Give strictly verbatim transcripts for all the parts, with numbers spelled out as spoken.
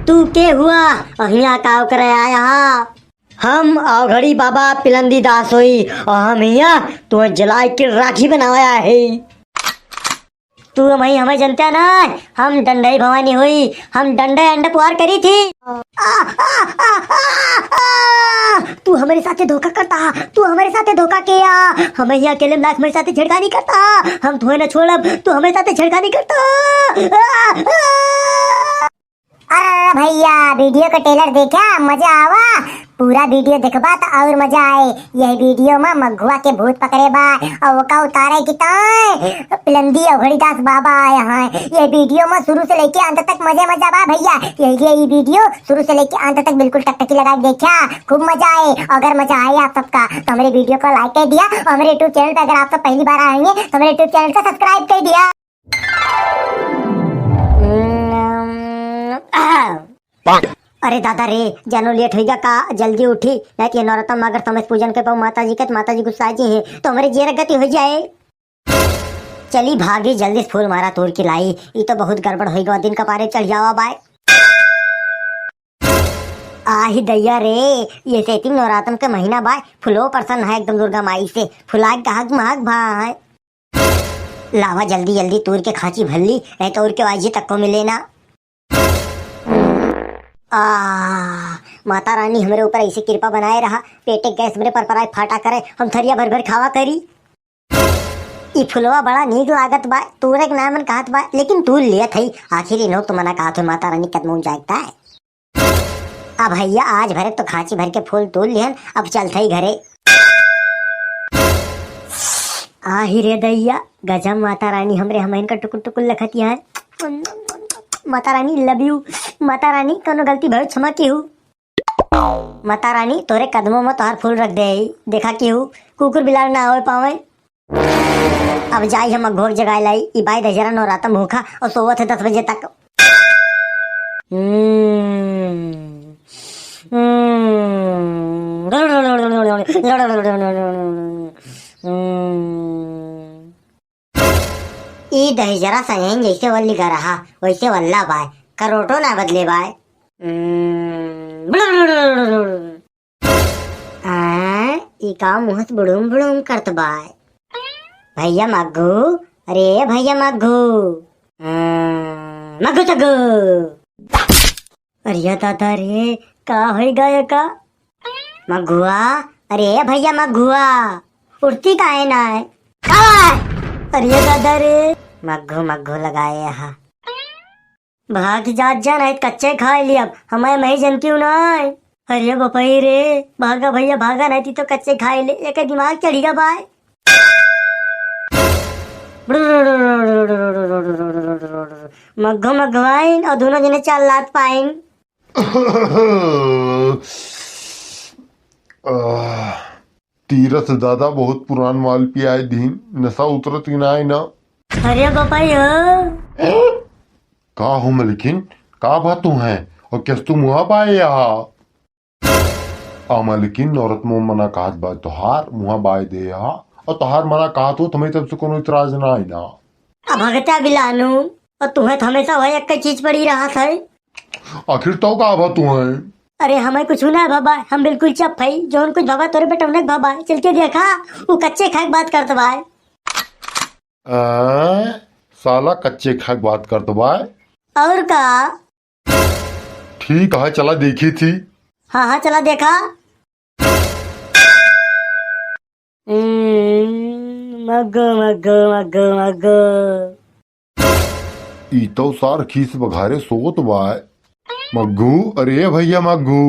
तू के हुआ? अहिया का करे आया हा? हम अवघड़ी बाबा पिलंदी दास होई, और हम हिया तुहे जलाए के राखी बनावे आए है। तू हम ही हमें जनता ना, हम डंडई भवानी होई, हम डंडे अंड पुआर करी थी। आ, आ, आ, आ, आ, तू हमरे साथे धोखा करता, तू हमरे साथे धोखा किया, हमें यहाँ अकेले में लाख मेरे साथे छेड़खानी करता, हम तुहे ना छोड़ब, तू हमरे साथे छेड़खानी करता। आ, आ। अरे भैया, वीडियो का ट्रेलर देखा, मजा आवा। पूरा वीडियो देखबा त और मजा आए। यह वीडियो में मघुआ के भूत पकड़े बा और ओका उतारे की ताए पिलंदी अवघड़ी दास बाबा आए हैं। यह वीडियो में शुरू से लेके अंत तक मजे मजा बा भैया। यही लिए ये वीडियो शुरू से लेके अंत तक बिल्कुल टकटकी लगा के देखा, खूब मजा आए। अगर मजा आए आप सबका तो हमारे वीडियो को लाइक कर दिया और हमारे YouTube चैनल पे अगर आप सब पहली बार आएंगे तो हमारे YouTube चैनल को सब्सक्राइब कर दिया। अरे दादा रे, जानो लेट होइगा का, जल्दी उठी, नहीं तो ये नौरतम अगर समय से पूजन कर पाऊ माता जी के, तो माता जी गुस्सा जी है, तो हमारे जेर गति हो जाए। चली भागी, जल्दी से फूल मारा तोड़ के लाई, ई तो बहुत गड़बड़ होइगा, दिन का पारे चढ़ जावा बाय। आही दैया रे, ये सेती नौरातन के महीना बाय, फुलो प्रसन्न है एकदम दुर्गा माई से, फुलाग गहक महक भा है। लावा जल्दी जल्दी तूर के खांची भर ली, नहीं तो और के वाजी तक को मिले ना। आ, माता रानी हमरे ऊपर ऐसे कृपा बनाए रहा, पेटे गैस हमरे पर पराए फाटा करे, हम थरिया भर भर खावा करी। ई फुलवा बड़ा नीक लागत बा, तूरे के नामन कहत बा, लेकिन तूर लियत हई, आखिर इन्हों तो मना कहत हो, माता रानी कदमों जागता है। अब भैया आज भरे तो खांची भर के फूल तूर लिहन, अब चलत हई घरे। आही रे दैया, गजब माता रानी हमरे हमइन का टुकुर टुकुर लखतिया है। माता रानी love you, माता रानी कोनो गलती भवे क्षमा की हूँ। माता रानी तोरे कदमों में तोहार फूल रख दे, देखा की हूँ कुकुर बिलार ना आवे पावे। अब जाई हम अघोर जगाए लाई, ई बाई दहिजरा नौराता भूखा और सोवत है दस बजे तक। हम्म। हम्म। ई दहिजरा संगेन जैसे वल्ली गरहा, वैसे वल्ला बाय, करोटो ना बदले बाय। हम्म। आय, ई का मुँह से बुड़ुम बुड़ुम करत बाय? भैया मग्गू, अरे भैया मग्गू, आ, मग्गू चग्गू। अरे दादा रे, का होई गया का? मग्गुआ, अरे भैया मग्गुआ, उठती काहे ना है? का? अरे दादा रे, मग्गू मग्गू लगाए हा। भाग जात जा, नहीं त कच्चे खाए लियब, हमें मही जनती हूँ ना। अरे बपई रे, भागा भैया भागा, नहीं ती तो कच्चे खाए ले, एक दिमाग चढ़ी गा बाय। मग्घो मग्घवाइन और दोनों जने चार लात पाइन। आह, तीरथ दादा बहुत पुरान माल पियाए दीन, नशा उतरत की ना है ना। अरे बपई हो। का हो मलकिन, का बात है? और कैस तू मुहा बाए यहाँ? आ मलकिन, औरत मुँह मना कहत बा तोहार, मुहा बाए दे यहाँ। और तोहार मना कहत हो, तुम्हें तब से कोनो इतराज ना है ना। अब भगता बिलानू, और तुम्हें तो हमेशा वही एक चीज पड़ी रहा था। आखिर तो का भा तुम्हें? अरे हमें कुछ ना भा बाय, हम बिल्कुल चुप है, जौन कुछ भा बाय तोरे बेटौने के भा बाय, चल के देखा, वो कच्चे खाए के बात करत बाय। आ, साला कच्चे खाए के बात करत बाय। और का? ठीक है, चला देखी थी। हाँ, हाँ, चला देखा। हम्म, मग्गो, मग्गो, मग्गो, मग्गो। ई तो सार खीस बघारे सोत बाय। मग्गू, अरे भैया मग्गू।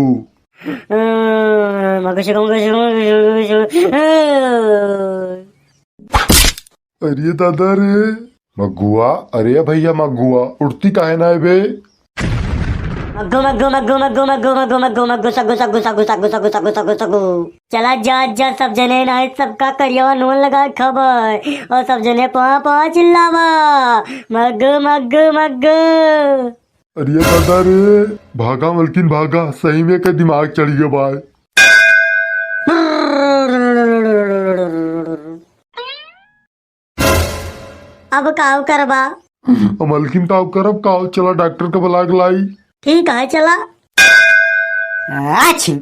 हम्म, मग्गो, मग्गो, मग्गो। अरे दादा रे। मग्गुआ, अरे भैया मग्गुआ, उठती काहे ना है बे? मग्गो, मग्गो, मग्गो, सग्गो, सग्गो, सग्गो। चला जा, जा, सब जने ना है, सबका करियावा नून लगा खाबे। और सब जने पाँ, पाँ चिल्लावा। मग्गो, मग्गो, मग्गो। अरे दादा रे, भागा मलकिन भागा, सही में के दिमाग चढ़ गया बाय। अब काव करबा? अब मलकिन काव करब, काव चला डॉक्टर के बुला के लाई। ठीक है, चला। आछी।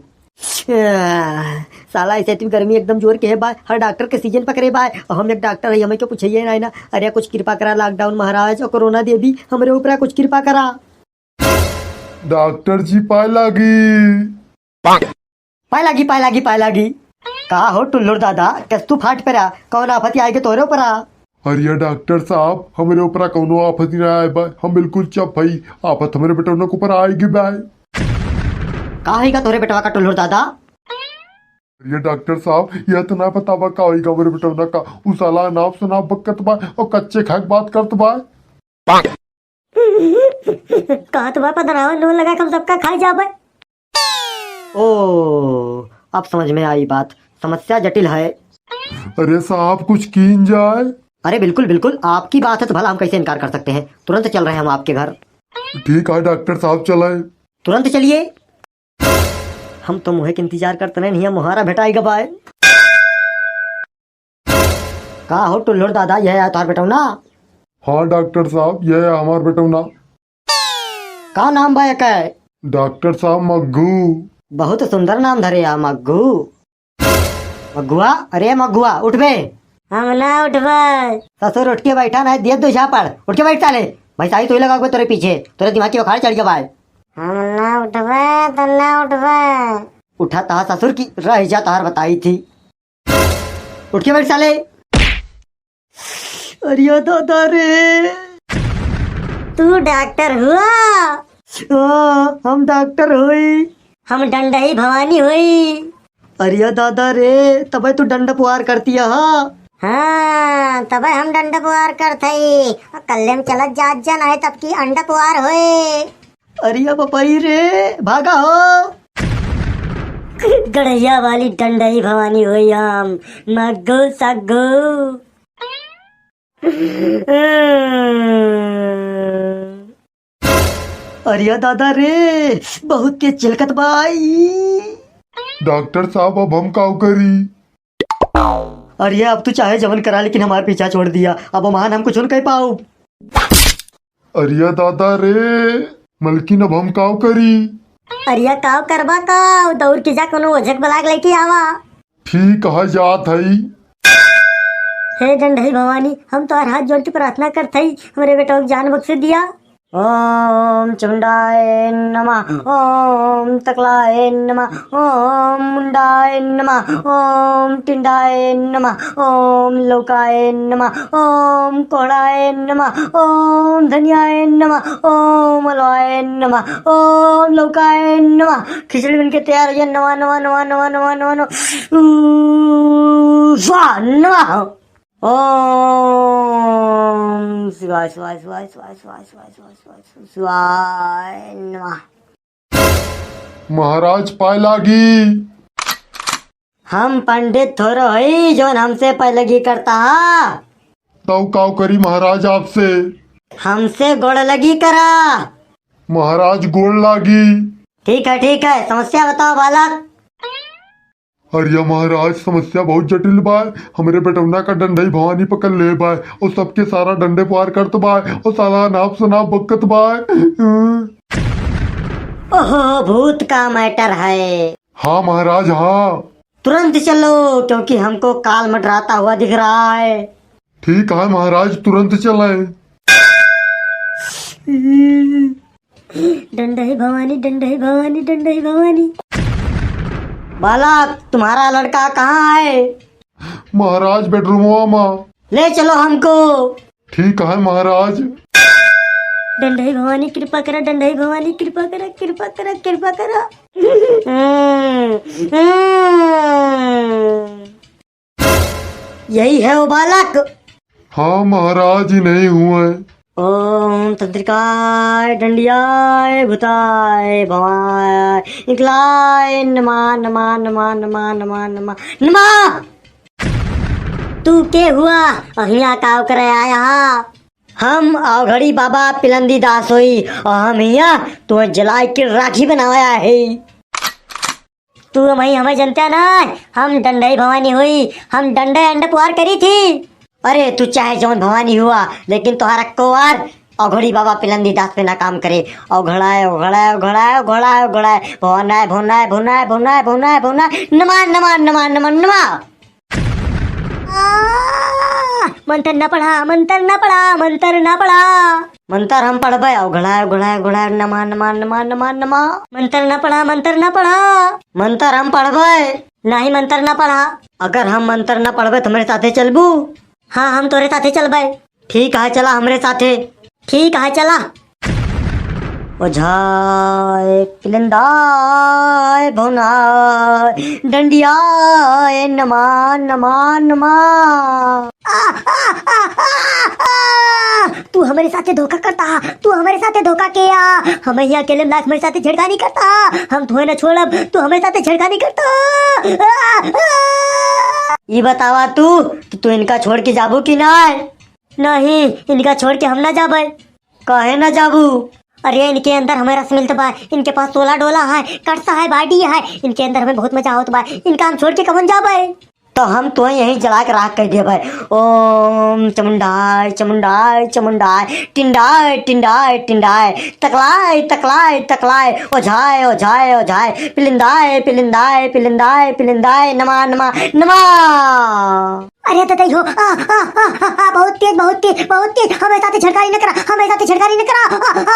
आह, साला, ऐसे तुम गर्मी एकदम जोर के है बाय, हर डॉक्टर के सीजन पकड़े बाय। और हम एक डॉक्टर है, हमें क्यों पूछिए ना, ना। अरे, कुछ कृपा करा, लॉकडाउन महाराज और कोरोना देवी, हमरे ऊपर कुछ कृपा करा। डॉक्टर जी, पाए लागी। पाए लागी, पाए लागी, पाए लागी। का हो टुल्लुर दादा, कस तू फाट परा, कौन आफत आए के तोरे ऊपरा? अरे डॉक्टर साहब, हमरे ऊपरा कौनो आफत ही ना आए बा, हम बिल्कुल चुप हई। आफत हमरे बेटौना के ऊपर आएगी बा। का होइगा तोरे बेटवा का टुल्लुर दादा? अरे डॉक्टर साहब, यह तो ना पता बा का होइगा हमरे बेटौना का। उ साला अनाप शनाप बकत बा और कच्चे खाक बात करत बा। कहत बा पदरावा नून लगा के हम सबका खाई जाबे। ओ, अब समझ में आई बात, समस्या जटिल है। अरे साहब, कुछ कीन जाए। अरे बिल्कुल, बिल्कुल, आपकी बात है तो भला हम कैसे इनकार कर सकते हैं। तुरंत चल रहे हैं हम आपके घर। ठीक है डॉक्टर साहब, चले। तुरंत चलिए। हम तो मुहे के इंतजार करते रहे, नहीं मुहारा भेटाई गबाए। का हो टुल्लुर दादा, यह है तोहार बेटौना? हाँ डॉक्टर साहब, यह है हमार बेटौना। का नाम बा एकर? डॉक्टर साहब, मग्गू। बहुत सुंदर नाम धरे आ, मग्गू। मग्गुआ, अरे मग्गुआ, उठ बे। हम ना उठबे। ससुर, उठ के बैठा, ना दिया दो झापड़। उठ के बैठ साले। भाई साई, तू ही लगा तोरे पीछे, तोरे दिमाग के बुखार चढ़ गया बाय। हम ना उठबे, तो ना उठबे। उठा तहा ससुर की, रह जा तहार बताई थी। उठ के बैठ साले। अरे दादा रे। तू डॉक्टर हुआ? हाँ, हम डॉक्टर होई। हम डंडही भवानी होई। अरे दादा रे, तबे तू डंड पुआर करती है, हाँ? हाँ, तबे हम डंड पुआर करत हई। कल्ले में चलत जात जा, नाहीं तब की अंड पुआर होए। अरे बपई रे, भागा हो। गड़ैया वाली डंडई भवानी होई हम, मग्गू सग्गू। अरे दादा रे, बहुत तेज चिलकत बाई। डॉक्टर साहब, अब हम काव करी? अरे अब तू चाहे जवन करा, लेकिन हमार पीछा छोड़ दिया। अब महान हम कुछ न कह पाओ। अरे दादा रे, मलकिन, अब हम काव करी? अरे काव करबा का, दौड़ के जा कोनो ओझक बलाक लेके आवा। ठीक है, जात हई। हे डंडई भवानी, हम तोहर हाथ जोड़ के प्रार्थना करत हई, हमरे बेटवा के जान बख्श दिया। ओम चमुंडाय नमः, ओम तकलाय नमः, ओम मुंडाय नमः, ओम टिंडाय नमः, ओम लौकाय नमः, ओम कोहड़ाय नमः, ओम धनियाय नमः, ओम अलवाय नमः, ओम लौकाय नमः। खिचड़ी बन के तैयार हो जाए। नमः, नमः, नमः, नमः, नमः, नमः, नमः। ऊ, स्वाहा नमः। ओम शिवाय, शिवाय, शिवाय, शिवाय नमः। महाराज पाए लागी। हम पंडित थोड़ो हई, जौन हमसे पैलगी करता हा। तौ काव करी महाराज आपसे? हमसे गोड़ लगी करा। महाराज गोड़ लागी। ठीक है, ठीक है, समस्या बताओ बालक। अरे महाराज, समस्या बहुत जटिल बा। हमरे बेटौना का डंडई भवानी पकड़ ले बा और सबके सारा डंडे पार करत बा और साला नाप से नाप बकत बा। ओहो, भूत का मैटर है। हाँ महाराज, हाँ। तुरंत चलो, क्योंकि हमको काल मंडराता हुआ दिख रहा है। ठीक है महाराज, तुरंत चले। डंडई भवानी, डंडई भवानी, डंडई भवानी। बालक, तुम्हारा लड़का कहाँ है? महाराज, बेडरूमवा में। ले चलो हमको। ठीक है महाराज। डंडई भवानी कृपा करा, डंडई भवानी कृपा करा, कृपा करा, कृपा करा। यही है वो बालक। हाँ महाराज, इन्हीं हुए। ओम तंत्रिकाय डंडियाय भूताय भवाय निकलाय नमः, नमः, नमः। तू के हुआ? अहिया काव करे आया हा? हम अवघड़ी बाबा पिलंदी दास होई, और हम हिया तो जलाए के राखी बनावे आए है। तू हमही हमें जनता ना, हम डंडई भवानी हुई, हम डंडे अंड पुआर करी थी। अरे तू चाहे जौन भवानी हुआ, लेकिन तोहरा कोवार अघोड़ी बाबा पिलंदी दास पे ना काम करे। अघोड़ाय, अघोड़ाय, अघोड़ाय, अघोड़ाय, अघोड़ाय। भवनाय, भवनाय, भवनाय, भवनाय, भवनाय, भवनाय। नमा, नमा, नमा, नमा, नमा। आ, मंतर ना पढ़ा, मंतर ना पढ़ा, मंतर ना पढ़ा। मंतर हम पढ़बै, अघोड़ाय, अघोड़ाय, अघोड़ाय, नमा, नमा, नमा, नमा, नमा। मंतर ना पढ़ा, मंतर ना पढ़ा। मंतर हम पढ़बै। नाही, मंतर ना पढ़ा। अगर हम मंतर ना पढ़बै, त हमरे साथे चलबू? हाँ, हम तोरे साथे चलबै। ठीक है, चला हमरे साथे। ठीक है, चला। ओझाय, पिलंदाय, भवनाय, डंडियाय, नमा, नमा, नमा। आ, आ, आ, आ, आ। तू हमरे साथे धोखा करता, तू हमरे साथे धोखा किया। हम यहाँ अकेले में लाख मेरे साथे छेड़खानी करता, हम तोहे ना छोड़ब, तू हमरे साथे छेड़खानी करता। आ, आ। ई बतावा तू कि तू इनका छोड़ के जाबू कि नाय? नहीं, इनका छोड़ के हम ना जाबै। काहे ना जाबू? अरे, इनके अंदर हमें रस मिलत बा, इनके पास तोला डोला है, कटसा है, बाडी है, इनके अंदर हमें बहुत मजा आवत बा, इनका हम छोड़ के कमन जाबै? तो हम तो यहीं जला के राख कर देबै। ओम चमुंडाय, चमुंडाय, चमुंडाय, टिंडाय, टिंडाय, टिंडाय, तकलाय, तकलाय, तकलाय, ओझाय, ओझाय, ओझाय, पिलिंदाय, पिलिंदाय, पिलिंदाय, पिलिंदाय, नमा, नमा, नमा। अरे ददई हो, आ, आ, आ, आ, आ, बहुत तेज, बहुत तेज, बहुत तेज। हमरे साथे छेड़खानी न करा, हमरे साथे छेड़खानी न करा। आ, आ।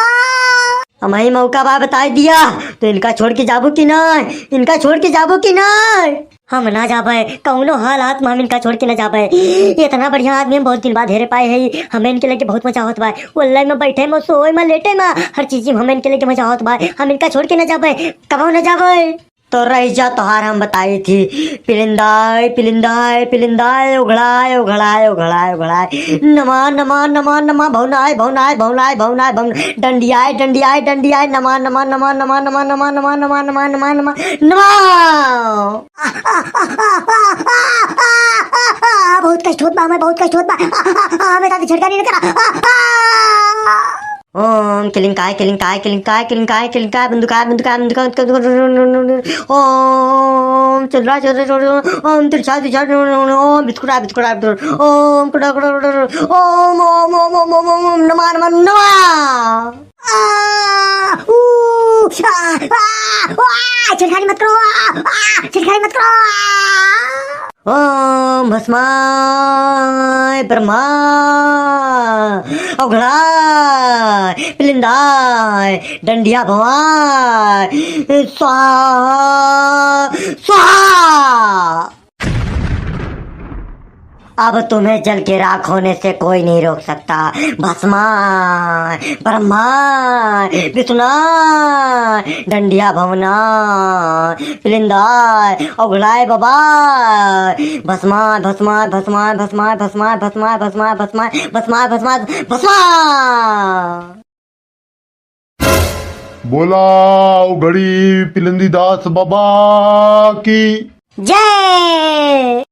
हमही मौका बा बताई दिया, तो इनका छोड़ के जाबू कि नाय? इनका छोड़ के जाबू कि नाय? हम ना जाबै, कौनो हालात में हम इनका छोड़ के ना जाबै। इतना बढ़िया आदमी हम बहुत दिन बाद हेरे पाए है। हमें इनके लेके बहुत मजा आवत बा। ओल्लै में बैठे में, सोए में, लेटे में, हर चीज में हमें इनके लेके मजा आवत बा। हम इनका छोड़ के ना जाबै, कबो ना जाबै। तो रह जा, तोहार हम बताई थी। पिलिंदाय, पिलिंदाय, पिलिंदाय, उघड़ाय, उघड़ाय, उघड़ाय, उघड़ाय। नमा, नमा, नमा, नमा, भौनाय, भौनाय, भौनाय, भौनाय, भौन-, डंडियाय, डंडियाय, डंडियाय, नमा, नमा, नमा। बहुत कष्ट होत बा, हमें बहुत कष्ट होत बा। हमें साथे छेड़खानी न करा। ओम किलिंकाय, किलिंकाय, किलिंकाय, किलिंकाय, किलिंकाय, बंदुकाय, बंदुकाय, बंदुकाय, ओम चंद्रा, चंद्रा, चंद्रा, ओम तिरछा, तिरछा, ओम बिस्कुटा, बिस्कुटा, ओम कुड़ा, कुड़ा, कुड़ा, ओम, ओम, ओम, नमा, नमा, नमा। आ, ऊ, आ, आ, आ, छेड़खानी मत करो, आ, आ, छेड़खानी मत करो, आ। ओम भस्माय ब्रह्मा, अवघड़ाय पिलिंदाय, डंडिया भवाय, स्वाहा, स्वाहा। अब तुम्हें जल के राख होने से कोई नहीं रोक सकता। भस्माय ब्रह्माय विष्णुनाय डंडिया भवनाय पिलिंदाय अवघड़ाय बाबा। भस्माय, भस्माय, भस्माय। बोला अवघड़ी पिलंदी दास बाबा की। जय।